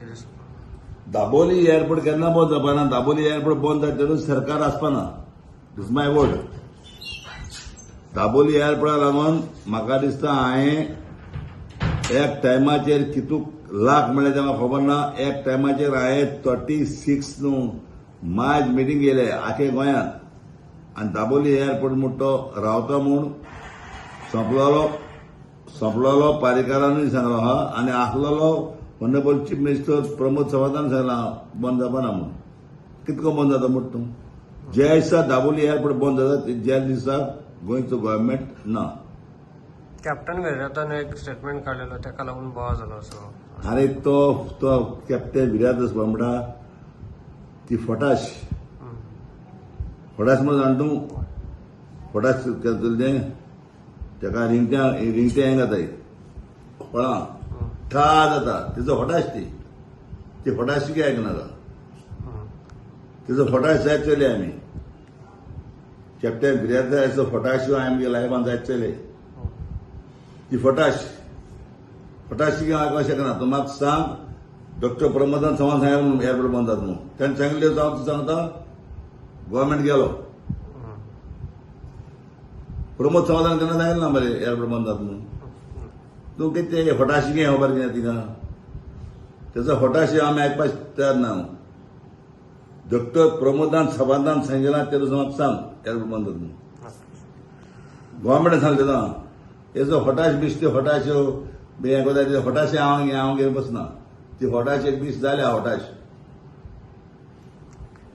कितें दिसता? दाबोली एअरपोर्ट केन्ना बंद जावपाना. दाबोली एअरपोर्ट बंद जाता तेन्ना सरकार आसपाना. This my word. Dabolim एअरपोर्टा लागून म्हाका दिसता हांवें एक टायमाचेर कितूक लाख म्हणल्यार तें म्हाका खबर ना. एक टायमाचेर हांवें 36 न्हू मायज मिटींग गेले आखे गोंयांत आनी दाबोली एअरपोर्ट म्हूण तो रावता म्हूण सोंपलोलो सोंपलोलो पारेकारानूय सांगलो आहा आनी आसलेलो ऑनरेबल चीफ मिनिस्टर प्रमोद सावंतान सांगला बंद जावपाना म्हूण. कितको बंद जाता म्हूण तूं ज्या दिसा दाबोली एअरपोर्ट बंद जाता ज्या दिसा गोंयचो गव्हर्मेंट ना. कॅप्टन विर्यातान एक स्टेटमेंट काडलेलो, ताका लागून बोवाळ जालो असो. आरे, तो तो कॅप्टन विर्यात म्हणटा ती फटाश. फटास म्हणून जाण तूं, फटास तें ताका रिंगट्या रिंगट्या हें जाताय, फळां ठा जाता. तेजो फटाश ती ती फटाशी कितें आयकनाका. तेजो फटाश जायत चले आमी. कॅप्टन विर्याताचो फटाश आमगे लायफान जायत चले. ती फटाश फटाशी कितें आयकूंक शकना. तूं म्हाका सांग, डॉक्टर प्रमोदान सावंत सांगलें म्हणून एअरपोर्ट बंद जाता म्हणून ताणें सांगलें जावं तूं सांगता गव्हर्मेंट गेलो. प्रमोद सावंतान केन्ना सांगलें ना मरे एअरपोर्ट बंद जाता म्हणून. तूं कितें ते फटाशी कितें खबर कितें तिका तेजो फटाशी आमी आयकपाक तयार ना. डॉक्टर प्रमोदान सावंतान सांगलें तेजो म्हाका सांग एअरपोर्ट बंद जाता म्हणून. गव्हर्मेंटान सांगलें ना. हेजो फटाश बीस त्यो फटाश्यो बी हें करता. ते फटाशे हांव हांव घेवन बसना. ती फटाश एक दीस जाल्या फटाश.